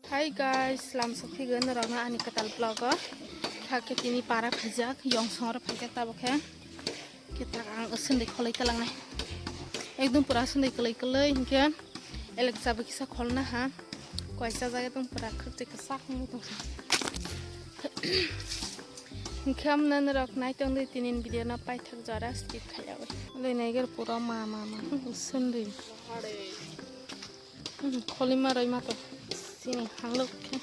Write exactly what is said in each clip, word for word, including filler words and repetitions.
Hi guys, lamsok phigwi norokno ani kwtal vlog o. Kha khe tini para phaijak, yong songro phaijak tabuk khe. Khe tak ang sundui kholoi talangnai. Ekdom pura sundui kwlwi kwlwi hinkhe elek chabo kisa kholna ha. Koisa jaga ekdom pura khwrwtwi kwchak wngwi tongkha. Hinkhe amno norok naitongdi tinin video no paithak jora skip khaiyawi. Loi naiger pura ma ma ma sundui. Hmm, kholima roi ma to sini hanglo khe.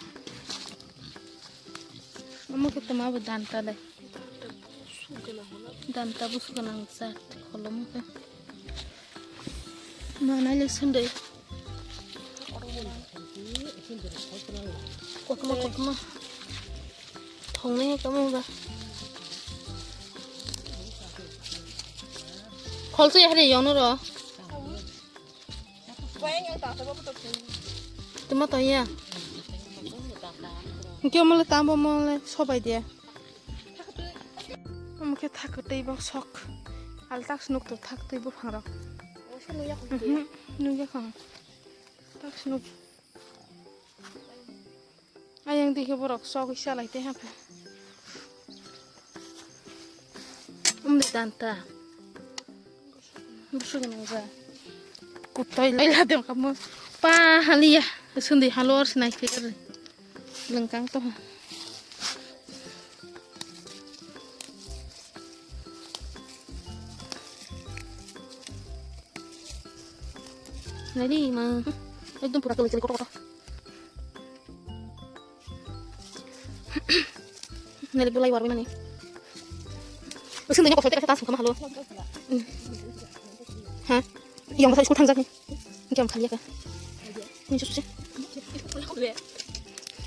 Omo khe toma bo danta le. Danta busu gwnang jat kholom khe. Ma nai le sundui. Kokma kokma. Thongnai kamo ba. Kholso ya hari yono ro. Tuma to ya. Kyo mole tambo mole sobai dia. Omo khe thak twi bo sok. Al tak snuk to thak twi bo phangrok. Mhm, nungya khang. Tak snuk. Ayang dikhe borok sok salai te hapha. Umli danta. Busuk nang ja. Kutoi lai la dem kamo. Pa haliya. Sundui halor sinai khe. Lengkang to. Nani ma. Ekdom pura kwlwi kwlwi kotor kotor. Neli bulai warwi mani. Sundui ni kotor te tas khama halo. Ha? Yang masa school thangjak ni. Yang khali ya ka. Ni susu.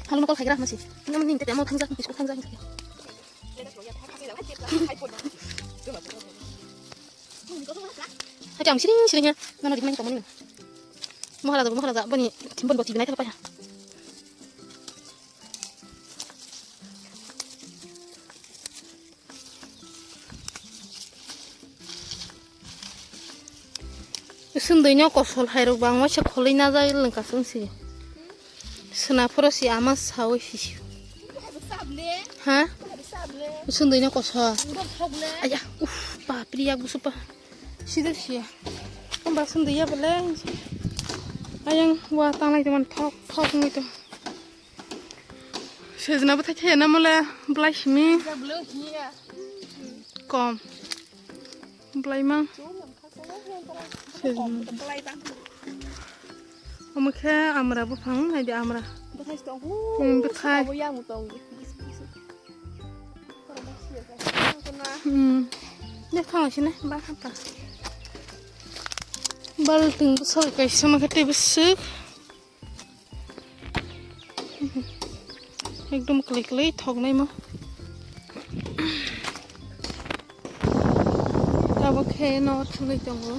Halo nokol khagira masi. Nang ni te mo thangjak ni school thangjak ni. Hati ang siring siring ya. Nana di mana kamu ni? Maharaja, maharaja, bani, timbon boti binai thapa ya. Sundui no kosol hai rok bang waisa kholoi na jai lengka sung si. Suna phoro si ama sawi sisi. Ha? Sundui no kosol. Aya, uff, bapri yak busu pa. Sida siya. Amba sundui ya bole. Ayang wa tanglai teman thok thok ngi to. Sejna bwthai thaya na mole blai simi. Kom. Blai mang. Sejna. Omo khe amra buphang, naidi amra. Hmm, bwthai. Hmm. Ne thang sini ba hapa. Balting bwsai kaisa ma khe tei bwswk. Ekdom kwlwi kwlwi thoknai mo. Tabuk khe no thangwi tongo.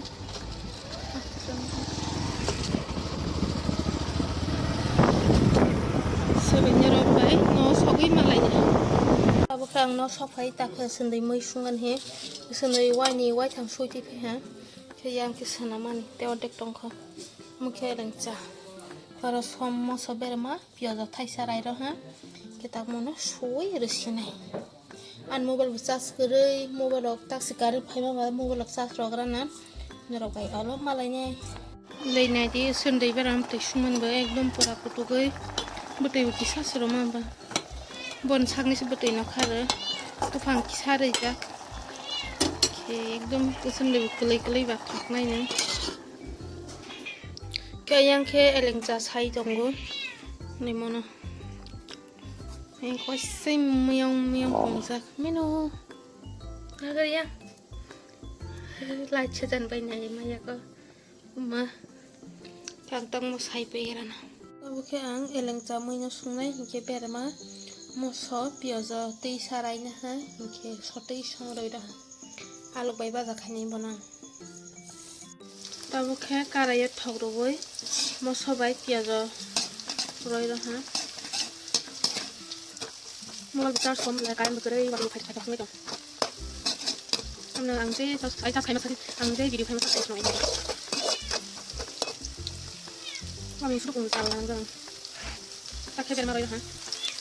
Sebennya rok bai no sogwi malai. Tabuk khe ang no sok phai ta khe sundui mui sungan he. Sundui waini waitham sui twi phi ha. Khe yang khe swnamani tei ordek tongkha. Mukhe rengcha. Oro som moso berma. Piyajo thaisa rairo ha, khe tamo no sui rwsinai. Ang mobile bo charge kwrwi, mobile rok taksi karwi phaima ba mobile rok charge rok rana norok bai olo malainai. Lei naidi sundui beram twi sumani bo ekdom pura kutugwi bwtwi bo kisa se rwma ba. Bon sakni se bwtwi no kharwi buphang kisa rijak. Khe ekdom sundui bo kwlwi kwlwi ba thoknai ni. Khe yang khe elengcha sai tongo. Ni mono. Yang koisai muyang muyang kongjak. Meno. Nagar yang. Light sejan bai nai maya ko. Ma. Kang tang mo sai pe gerana. Abo khe ang elengcha mui no sungnai hinkhe berma moso piyajo tei sarai na ha hinkhe sotwi songroi ra ha. Alok bai baja khainai bono ang. Tabuk khe karai o thok rwui moso bai piyaj o rwui rw ha. Mobile bo charge kom le current bo kwrwi wngwi phai phai thangwi tong. Amno ang je charge khai, charge khaima sakhe ang je video khaima sakhe ang. Mami suru kung chal lang jang. Pakai berma royo ha.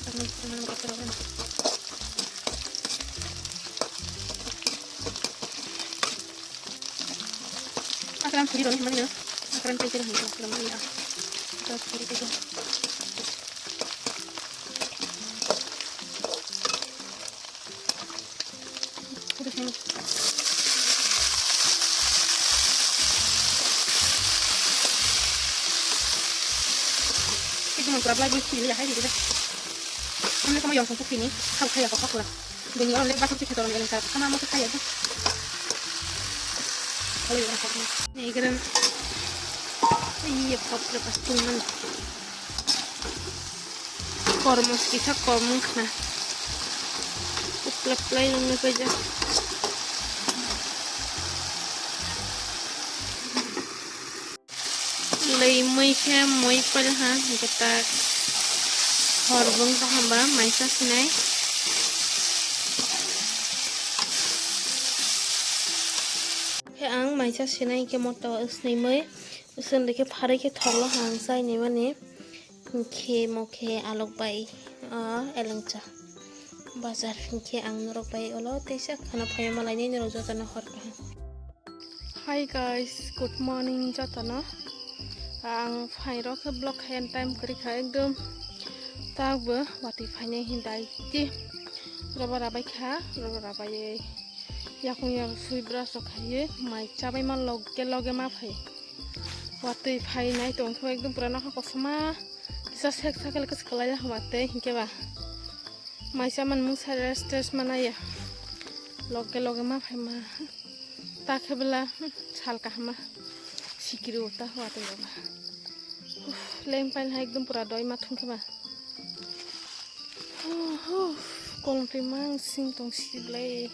Pakai berma royo ha. Akran puri roni hamani na. Akran puri roni hamani na. Akran puri roni. Itu mah kurang lagi sih ya, hai gitu deh. Ini sama yang satu sini, kau kayak apa kurang. Bini orang lek basuk cik kotor orang kata sama mau kayak tu. Kalau orang kata. Ini keren. Iya, kau lepas tungan. Kormos kisa kormos na. Uplap plai nang na paja. Lei mui khe mui pal ha, hingke tak hor bung kaham ba maisa sinai. Khe ang maisa sinai khe moto sini mui, sini khe pharwi khe thoklo ha ang chai ni mani. Hingke mo khe alok bai, ah, elengcha bazar hingke ang norok bai olo teisa khana phaima malai nai norok jotono hor kaham. Hi guys, good morning jotono. Ang phairok khe vlog khayan time kwrwi kha ekdom tak bo watwi phainai hin dai ti roba rabai kha, roba rabai yakung yak sui brush rok khaiwi mai chabai ma loge loge ma phai. Watwi phainai tongkhe ekdom pura nokha kosom ma kisa sek sakel kisa kwlai ya watwi hinkhe ba. Mai chaman mung sa rest test ma naiya. Loge loge ma phai ma. Ta khe bela, hmm, sal kaham ma. Sikiri uta watwi ba. Uff, leng pain hai ekdom pura doi ma thung khe ba. Uff, kolom twi mang sing tong si blai.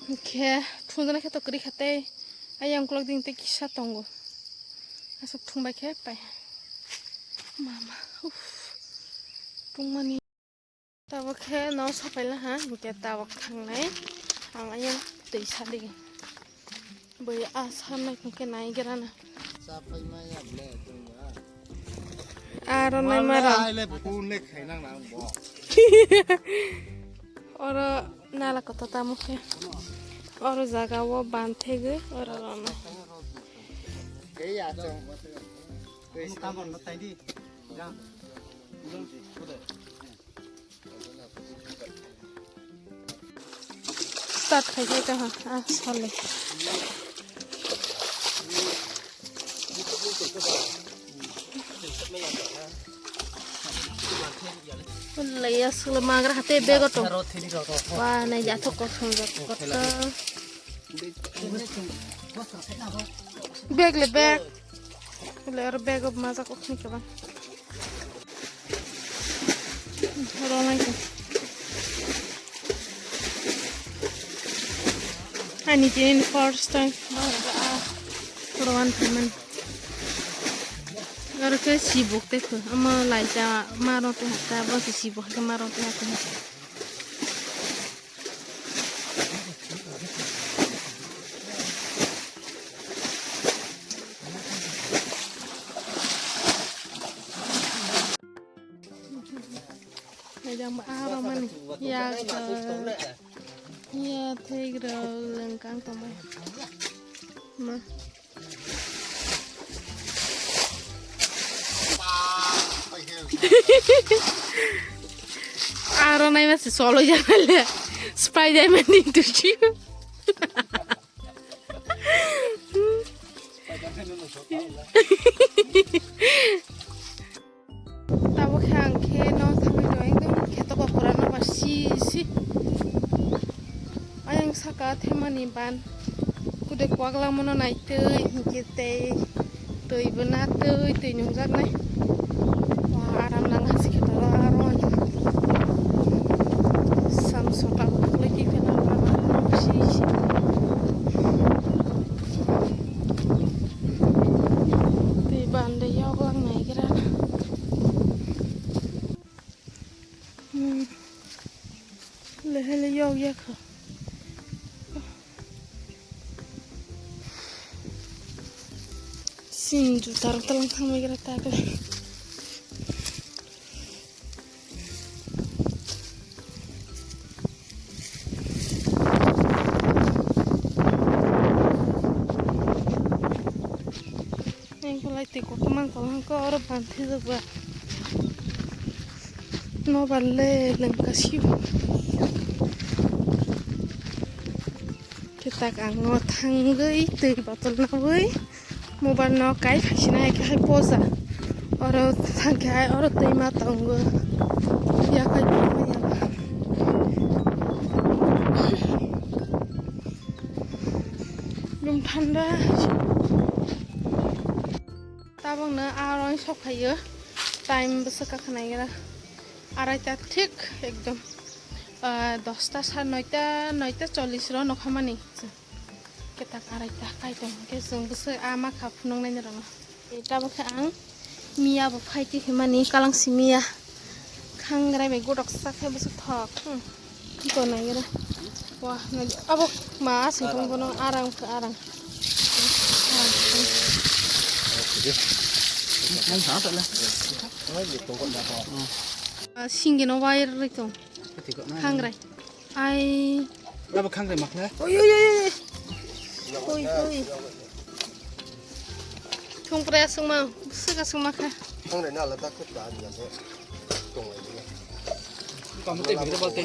Hinkhe thung jana khe to kwrwi kha tei. Ayang uklok ding tei kisa tongo. Aswk thung bai khe pai. Mama, uff. Tungmani. Tabuk khe no sapai laha, hinkhe tabuk thangnai. Ang ayang twi sadi. Bai a sanai hinkhe nai gerana. Aro nai mara. Oro nala kotor tamo khe. Oro jaga o ban thegwi oro rono. Start khai khai ta ha, ah, sale. Lai ya sula magra hate bego to. Wa nai ja thok ko thong ja thok ko to. Bag le bag. Le aro bag of maja ko khni ka ba. Ronai ko. Ani tini first time. Rowan payment. Aro ke sibuk te ko. Ama lai ja maro te ta ba sibuk ke maro te ta. Najang ba aro mani ya, ya thai gra lengkang tongma. Ma. Aro nai mase solo jana le. Spider-Man into you. Tabuk khe ang khe no thangwi tong ekdom kheto ba pura no ba si si. Ayang saka themani ban kude kwak langmano naitwi hinkhe tei twi bo na twi twi nungjaknai. Wa aram nang hasi khe toro aro ani sam sota bo khlai twi phela si si. Twi bande yok lang nai gra. Hmm. Lehele yok yakha. Sin jutar talang thangmai gra takle. Tei kotorma tong hwnkhe oro banthwijak ba. Nobar le lengka sibo. Khe tak ang no thangwi twi bottle nawi mobile no kai phaisina hai khe hai poja. Oro thang khe hai oro twi ma tongo. Yakhai tongma yaba. Room thanda. Tabokno aro sok phaio. Time bwswk kakha naigra. Araita thik ekdom, ah, dosta, sar noita, noita chollish ro nokha mani. Ketak araita kaitor hwnkhe chwng bwswk ama kha phunuknaini rwno. Tabokhe ang miya bo phai twi hwnmani kalang simiya. Khangrai bai gotok sak khe bwswk thok. Hmm. Tiko naigra. Wah, nai-, abo ma aswk tong bono arang khe arang. Ah, singino wire rwi tong. Khangrai. Ai. Abo khangrai makhle. Oi, oi, oi, oi. Oi, oi. Thung pura sungma, suka sungma kha. Khangrai na alada khe ta ya se. Tong lai ya. Kamu tei bigre balte.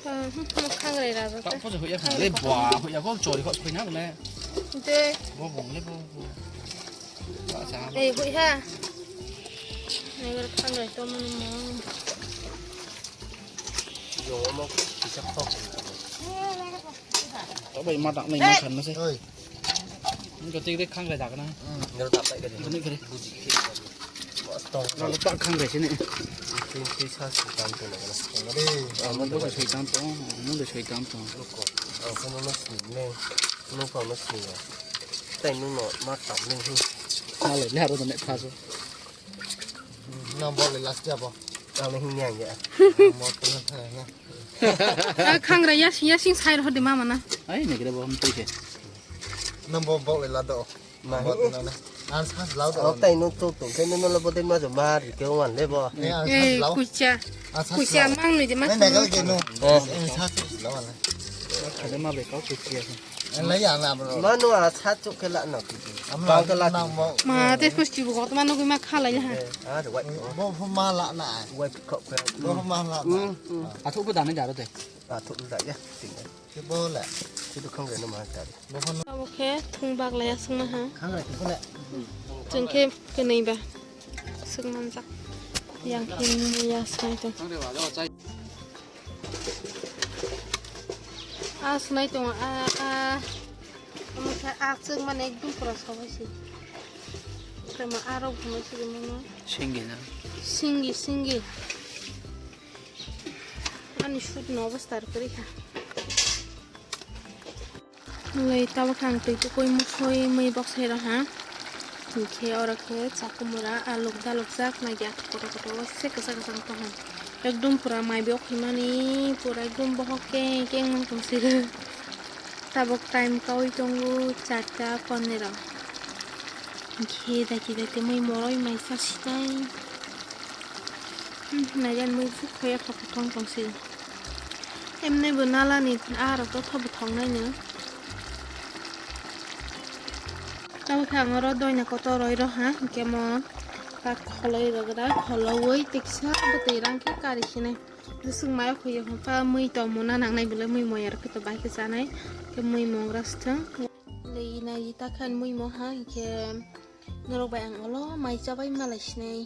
Ah, hmm, hmm, khangrai raja. Tak pose hoya khangrai. Ba, hoya ko chori ko khoina bole. Te. Bo bong le bo. Ba sa. Ei, hui ha. Nei ber khangrai to mun mo. Yo, omo kisa khok. Obo ima tak nai ma khan na se. Oi. Ni ko tik tik khang re dak na. Hmm, ngal tak tak ni. Ni kare. Buji. Bos tong. Ngal tak khang re sini. Tin tin sa si tam tu na. Re. Mo de soi tam to, mo de soi tam to. Ko. Ko no no si ne. No ko no si ne. Tai no no ma tam ne. Sa le na ro ne pha so. Nang bol le last ya bo. Ang hing yang ya. Mo tu na na. Ah, khangrai yasing yasing sai rw de mama na. Ai ne gre bo hum tui ke. Nang bo bol le la do. Ma. Bo tu na na. Ang sa la do. Ang tai no tuk tuk ke no lo bo de ma jo ma ri ke wan le bo. Eh, ang sa Eh, la. Kucha. Ang sa Kucha la. Mang ni de ma. Ne ne ga ke no. Eh. Eh, sa la wala. Ada ma be kau kucha. Lai ya na bro. Manu a sa chuk ke la na. Bang ke la. Ma te pusti bu got manu ma khalai ha. Ah, wai. Bo phu ma la na. Wai kok ke. Bo phu ma la na. Athuk bu dani daro te. Athuk da ya. Ke bo la. Situ khang re na ma ta. Bo phu. Abo khe thung bak lai asung ma ha. Khang re ke le. Jeng khe kenai ba. Sung man jak. Yang khe ni ya sai to. A sunai tongo, a, a. Omo khe a chwng mani ekdum pura sobai se. Tamo a rok bumai se mano. Singi na. Singi, singi. Ani shoot no obostar kwrwi kha. Lei tabuk ang twi tukui musui mui bok sai rw ha. Hinkhe oro khe chakumura aluk daluk jak nai ya kotor kotor se kwchak kwchak tong ha. Ekdum pura mai bok himani pura ekdum bohok keng keng nang tong si. Tabuk time kaui tongo charta pondro. Hinkhe daiti daiti mui moroi mai cha sinai. Hmm, naiyan mui buk khoya kha kothong tong si. Emne bo nala ni a rok to thobo thok nai no. Tamo khe ang oro doina kotor roi rw ha, hinkhe mo kak kholoi rw gra, kholoui teksa bwtwi rang khe kari sinai. Bwswk mayo khuyo hwn pha mui tongmo na nangnai belai mui moyar khe to bai khe chanai. Khe mui mongra swthang. Lei nai ta khan mui mo ha, hinkhe norok bai ang olo mai chabai malai sinai.